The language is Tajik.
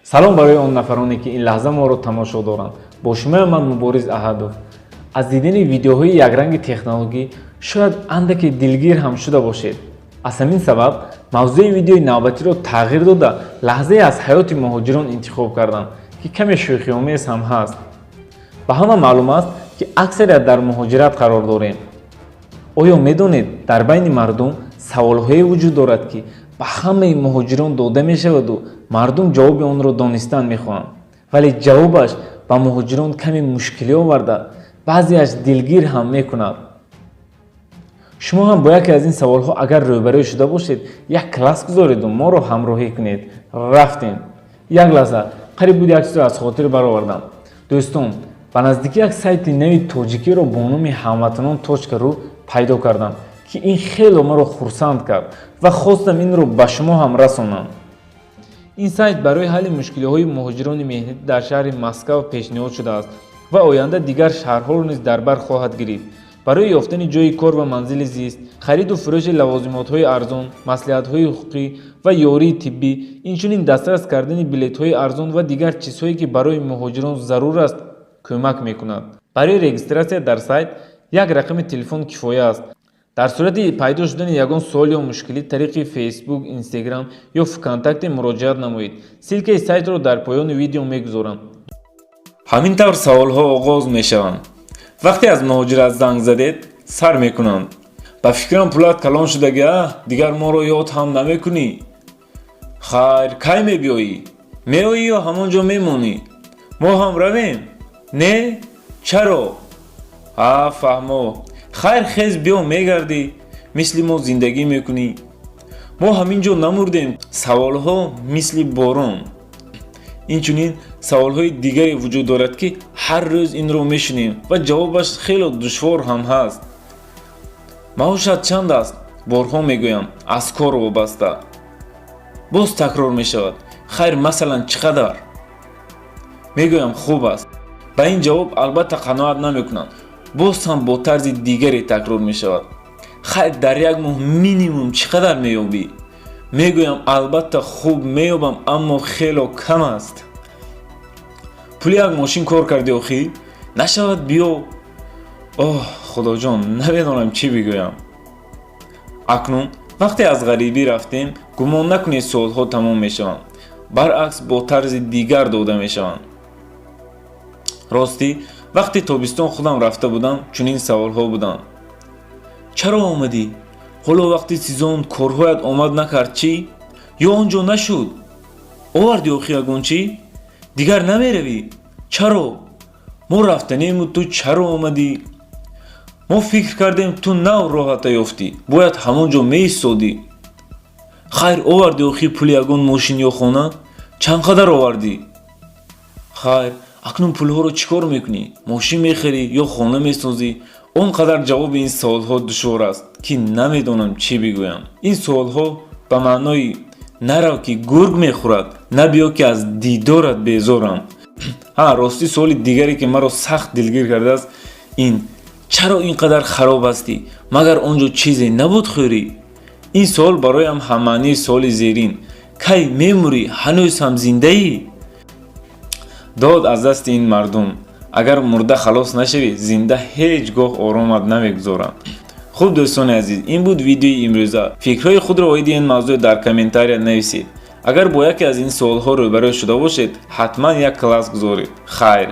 Салом барои он нафароне, ки ин лаҳза моро тамошо доранд. Бо шумоям ман, Мубориз Аҳадов. Аз дидани видеоҳои якранги технологӣ шояд андаке дилгир ҳам шуда бошед. Аз ҳамин сабаб мавзӯи видеои навбатиро тағйир дода, лаҳзае аз ҳаёти муҳоҷирон интихоб кардам, ки каме шӯхиомез ҳам ҳаст. Ба ҳама маълум аст, ки аксарият дар муҳоҷират қарор дорем. Оё медонед, дар байни мардум саволҳое вуҷуд дорад, ки ба ҳамаи муҳоҷирон дода мешаваду мардум ҷавоби онро донистан мехоҳанд, вале ҷавобаш ба муҳоҷирон каме мушкилӣ оварда, баъзеаш дилгир ҳам мекунад? Шумо ҳам бо яке аз ин саволҳо агар рӯбарӯ шуда бошед, як лайк гузореду моро ҳамроҳӣ кунед. Рафтем. Як лаҳза, қариб буд як чизро аз хотир баровардам. Дӯстон, ба наздикӣ як сайти нави тоҷикиро бо номи ҳамватанон.ру пайдо кардам, ки ин хело маро хурсанд кард ва хостам инро ба шумо ҳам расонам. Ин сайт барои ҳалли мушкилиҳои муҳоҷирони меҳнатӣ дар шаҳри Москав пешниҳод шудааст ва оянда дигар шаҳрҳоро низ дар бар хоҳад гирифт. Барои ёфтани ҷойи кор ва манзили зист, хариду фурӯши лавозимотҳои арзон, маслиҳатҳои ҳуқуқӣ ва ёрии тиббӣ, инчунин дастрас кардани билетҳои арзон ва дигар чизҳое, ки барои муҳоҷирон зарур аст, кӯмак мекунад. Барои регистратсия дар сайт як рақами телефон кифоя аст. Дар сурати пайдо шудани ягон суол ё мушкилӣ тариқи Фейсбук, Инстаграм ё ВКонтакте муроҷиат намоед. Ссылкаи сайтро дар поёни видео мегузорам. Ҳамин тавр саволҳо оғоз мешаванд. Вақте аз муҳоҷират занг задед, сар мекунанд: «Ба фикрам, пулат калон шудаги, а дигар моро ёд ҳам намекунӣ. Хайр, кай мебиёӣ? Меоӣ ё ҳамон ҷо мемонӣ? Мо ҳам равем? Не, чаро? А, фаҳмо. Хайр, хез, биё, мегардӣ, мисли мо зиндагӣ мекунӣ. Мо ҳамин ҷо намурдем». Саволҳо мисли борон. Инчунин саволҳои дигаре вуҷуд дорад, ки ҳар рӯз инро мешунем ва ҷавобаш хело душвор ҳам ҳаст. «Маошат чанд аст?» Борҳо мегӯям, аз кор вобаста. Боз такрор мешавад: «Хайр, масалан, чӣ қадар?» Мегӯям, хуб аст. Ба ин ҷавоб албатта қаноат намекунанд. Боз ҳам бо тарзи дигаре такрор мешавад: «Хайр, дар як моҳ минимум чӣ қадар меёбӣ?» Мегӯям, албатта хуб меёбам, аммо хело кам аст. «Пули як мошин кор кардӣ, охӣ нашавад, биё». Оҳ, Худоҷон, намедонам чӣ бигӯям. Акнун вақте аз ғарибӣ рафтем, гумон накунед, суолҳо тамом мешаванд. Баръакс, бо тарзи дигар дода мешаванд. Ростӣ, вақте тобистон худам рафта будам, чунин саволҳо буданд: «Чаро омадӣ? Ҳоло вақти сезон, корҳоят омад накард, чӣ? Ё он ҷо нашуд? Овардӣ охи ягон чӣ? Дигар намеравӣ? Чаро? Мо рафтанему, ту чаро омадӣ? Мо фикр кардем, ту нав роҳата ёфтӣ, бояд ҳамон ҷо меистодӣ. Хайр, овардӣ охи пули ягон мошин ё хона? Чанд қадар овардӣ? Хайр, акнун пулҳоро чӣ кор мекунӣ? Мошин мехарӣ ё хона месозӣ?» Он қадар ҷавоби ин саволҳо душвор аст, ки намедонам чӣ бигӯям. Ин суолҳо ба маънои «нарав, ки гург мехӯрад, набиё, ки аз дидорат безорам». Ҳа, ростӣ, суоли дигаре, ки маро сахт дилгир кардааст, ин: «Чаро ин қадар хароб ҳастӣ? Магар он ҷо чизе набуд хӯрӣ?» Ин суол бароям ҳаммаънии суоли зерин: «Кай мемурӣ? Ҳанӯз ҳам зиндаӣ?» Дод аз дасти ин мардум! Агар мурда халос нашавӣ, зинда ҳеҷ гоҳ оромат намегузоранд. Хуб, дӯстони азиз, ин буд видеои имрӯза. Фикрҳои худро оиди ин мавзӯъ дар комментария нависед. Агар бо яке аз ин суолҳо рӯбарӯ шуда бошед, ҳатман як лайк гузоред. Хайр.